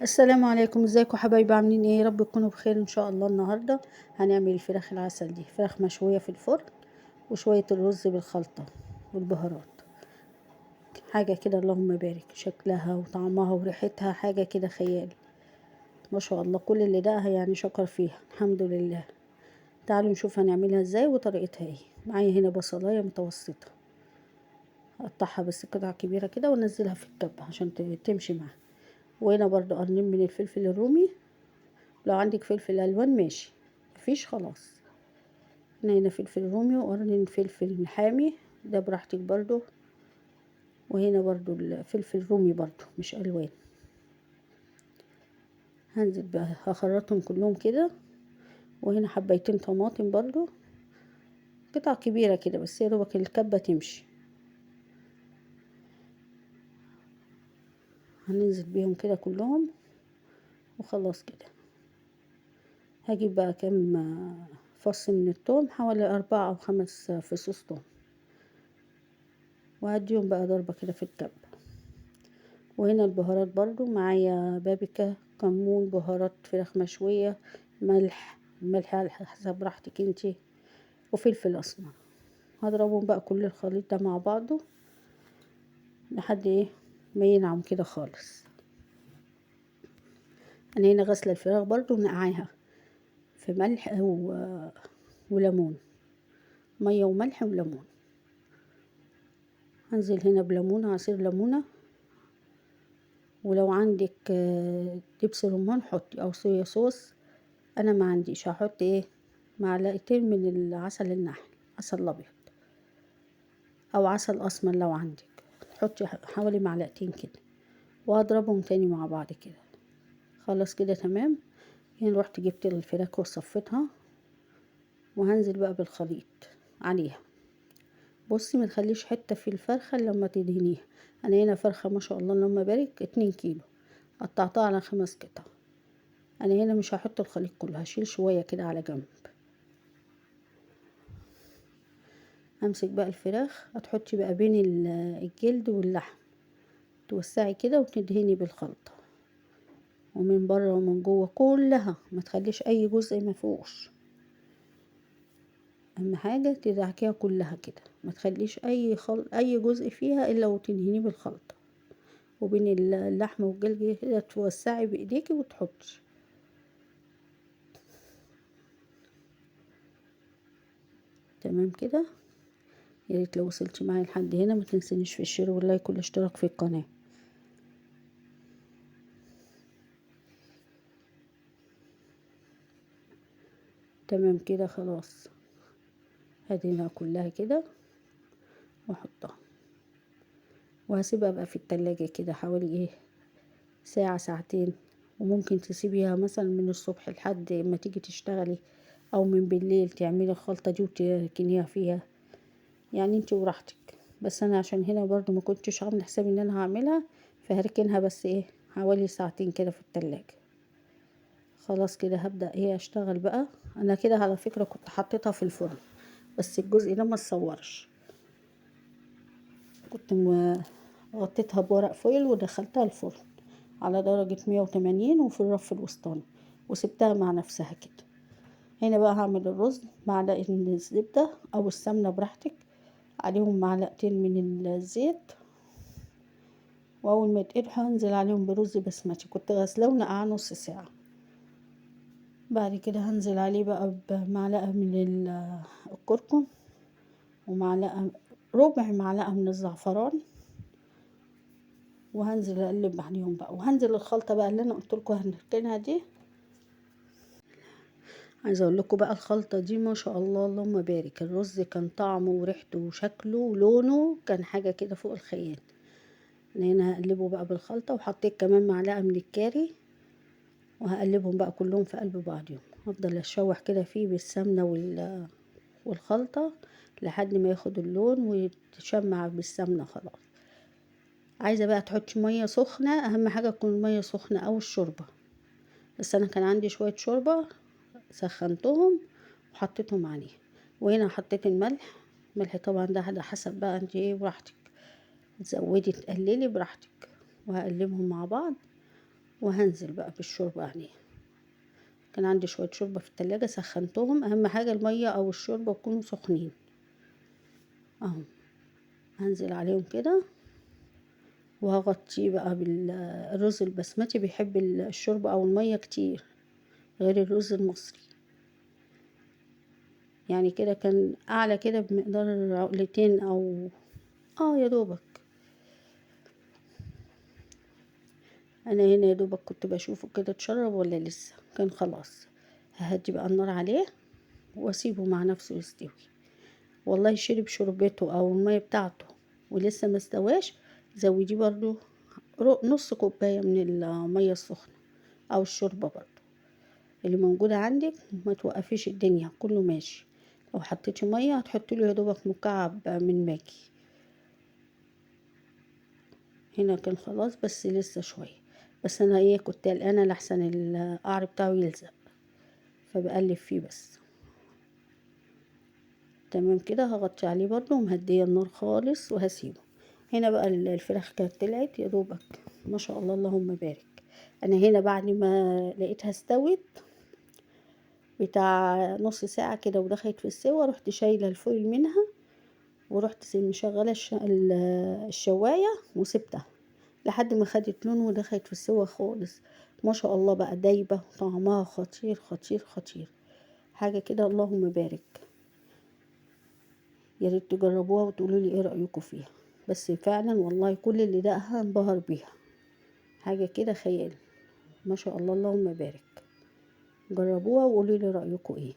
السلام عليكم، ازيكم حبايبي؟ عاملين ايه؟ يا رب تكونوا بخير ان شاء الله. النهارده هنعمل الفراخ العسل دي، فراخ مشوية في الفرن وشوية الرز بالخلطه والبهارات، حاجة كده اللهم بارك، شكلها وطعمها وريحتها حاجة كده خيال ما شاء الله. كل اللي دقها يعني شكر فيها الحمد لله. تعالوا نشوف هنعملها ازاي وطريقتها ايه. معايا هنا بصلايه متوسطه، هقطعها بس قطع كبيرة كده وانزلها في الكبه عشان تمشي معاها. وهنا برضو قرنين من الفلفل الرومي، لو عندك فلفل الوان ماشي، مفيش خلاص. هنا فلفل رومي وقرنين فلفل حامي، ده براحتك برضو. وهنا برضو الفلفل رومي برضو مش الوان. هنزل بقى هخرطهم كلهم كده. وهنا حبايتين طماطم برضو، قطع كبيرة كده بس يا دوبك الكبة تمشي. هننزل بيهم كده كلهم وخلاص كده. هجيب بقى كام فص من التوم، حوالي 4 أو 5 فصوص توم، وهديهم بقى ضربة كده في الكبة. وهنا البهارات برضو معايا بابريكا، كمون، بهارات فراخ مشوية، ملح، الملح على حسب راحتك انتي، وفلفل اسمر. هضربهم بقى كل الخليط ده مع بعضه لحد ايه ما ينعم كده خالص. انا هنا غسله الفراخ برضو منقعاها في ملح وليمون، مية وملح وليمون. هنزل هنا بليمونه، عصير ليمونه، ولو عندك دبس رمان حطي، او صويا صوص. انا ما عنديش، هحط ايه معلقتين من العسل النحل، عسل ابيض او عسل اسمر لو عندك، حطي حوالي معلقتين كده، وهضربهم تاني مع بعض كده. خلاص كده تمام. هنا روحت جبت الفراخ وصفيتها، وهنزل بقى بالخليط عليها. بصي ما تخليش حتة في الفرخه لما تدهنيها. انا هنا فرخة ما شاء الله اللهم بارك 2 كيلو، قطعتها على 5 قطع. انا هنا مش هحط الخليط كله، هشيل شوية كده على جنب. همسك بقى الفراخ، هتحطي بقى بين الجلد واللحم، توسعي كده وتدهني بالخلطه، ومن بره ومن جوه كلها، ما تخليش اي جزء ما فيهوش. اهم حاجة تدعكيها كلها كده، ما تخليش اي جزء فيها الا وتدهنيه بالخلطه. وبين اللحم والجلد كده توسعي بايديكي وتحطي. تمام كده. يا ريت لو وصلتي معايا لحد هنا ما تنسينيش في ال share وال like والاشتراك في القناة. تمام كده خلاص، هدينا كلها كده واحطها، وهسيبها بقى في التلاجة كده حوالي ايه ساعة ساعتين، وممكن تسيبيها مثلا من الصبح لحد ما تيجي تشتغلي، او من بالليل تعملي الخلطة دي وتركنيها فيها، يعني انتي وراحتك. بس انا عشان هنا برضو ما كنتش عامله حسابي ان انا هعملها، فهركنها بس ايه حوالي ساعتين كده في التلاجة. خلاص كده هبدأ ايه اشتغل بقى. انا كده على فكرة كنت حطيتها في الفرن، بس الجزء ده ما اتصورش، كنت غطيتها بورق فويل ودخلتها الفرن على درجة 180 وفي الرف الوسطاني، وسبتها مع نفسها كده. هنا بقى هعمل الرز، معلقة من الزبدة او السمنة براحتك، عليهم معلقتين من الزيت، واول ما يتقدحوا هنزل عليهم برز بسمتي كنت غسلاه ونقعاه نص ساعة. بعد كده هنزل عليه بقى بمعلقة من الكركم، ومعلقة ربع معلقة من الزعفران، وهنزل اقلب عليهم بقى. وهنزل الخلطة بقى اللي انا قلت لكم هنركنها دي. عايزة اقول لكم بقى الخلطة دي ما شاء الله اللهم بارك، الرز كان طعمه وريحته وشكله ولونه كان حاجة كده فوق الخيال. انا هنا هقلبه بقى بالخلطة، وحطيت كمان معلقة من الكاري، وهقلبهم بقى كلهم في قلب بعضهم. هفضل اشوح كده فيه بالسمنة والخلطة لحد ما ياخد اللون ويتشمع بالسمنة. خلاص عايزة بقى تحطي مية سخنة، اهم حاجة تكون المية سخنة او الشوربة، بس انا كان عندي شوية شوربة سخنتهم وحطيتهم عليه. وهنا حطيت الملح، الملح طبعا ده على حسب بقى انت ايه براحتك، تزودي تقللي براحتك. وهقلبهم مع بعض وهنزل بقى بالشوربة عليها. كان عندي شوية شوربة في التلاجة سخنتهم، اهم حاجة المية او الشوربة يكونوا سخنين اهو. هنزل عليهم كده وهغطيه بقى بالرز البسمتي، بيحب الشوربة او المية كتير غير الرز المصري. يعني كده كان اعلى كده بمقدار عقلتين او يا دوبك. انا هنا يا دوبك كنت بشوفه كده اتشرب ولا لسه، كان خلاص. ههدي بقى النار عليه واسيبه مع نفسه يستوي. والله شرب شوربته او المية بتاعته ولسه ما استواش، زوديه برضو نص كوباية من المية السخنة او الشوربة برضو اللي موجودة عندك، ما توقفيش الدنيا كله ماشي. لو حطيتي مية هتحطي له يا دوبك مكعب من ماجي. هنا كان خلاص بس لسه شوية، بس انا كنت قلقانة لحسن القعر بتاعه يلزق، فبقلب فيه بس. تمام كده. هغطي عليه برضو ومهديه النار خالص وهسيبه. هنا بقى الفراخ كانت طلعت يا دوبك ما شاء الله اللهم بارك. انا هنا بعد ما لقيتها استوت بتاع نص ساعة كده ودخلت في السوا، رحت شايله الفويل منها ورحت مشغله الشوايه وسبتها لحد ما خدت لون ودخلت في السوا خالص. ما شاء الله بقى دايبه وطعمها خطير خطير خطير، حاجة كده اللهم بارك. يا ريت تجربوها وتقولوا لي ايه رايكم فيها، بس فعلا والله كل اللي دقها انبهر بيها، حاجة كده خيال ما شاء الله اللهم بارك. جربوها وقولوا لي رايكم ايه.